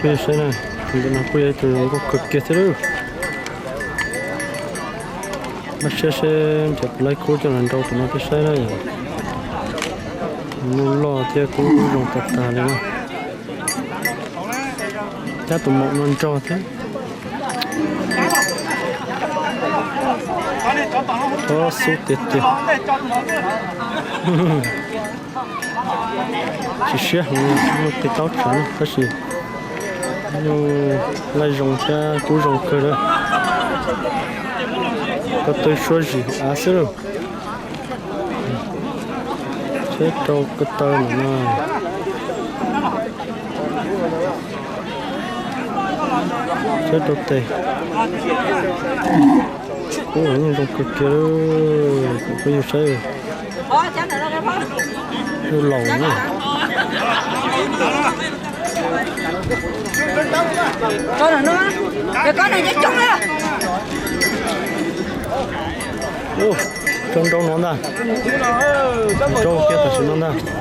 Peb saib na, tus no kuj yog ib tug zoo nkauj kawg kiag thiab lawm. Npaj siab seb nrhiav puas laib khub coj los nrau tus no peb saib na yom. Tus no loj thiab kub zoo tag tag li na. Cab tus maum no nrog thiab. Tsob xub tiag tiag. Tsis siab heev, nyuj qi taub tsawv tab sis nyuj laij zoo thiab kub zoo kawg lawm. Ko taw suab zim av xwb lauj. Tsheb rau ko taw ntawm no. Tsheb rau tes. Ub, nyuj zoo kawg kiag, kuv peb yug saib. Nyuj laus na. Ub, rau nrau no ntag. Rau kiag tam sim no ntag.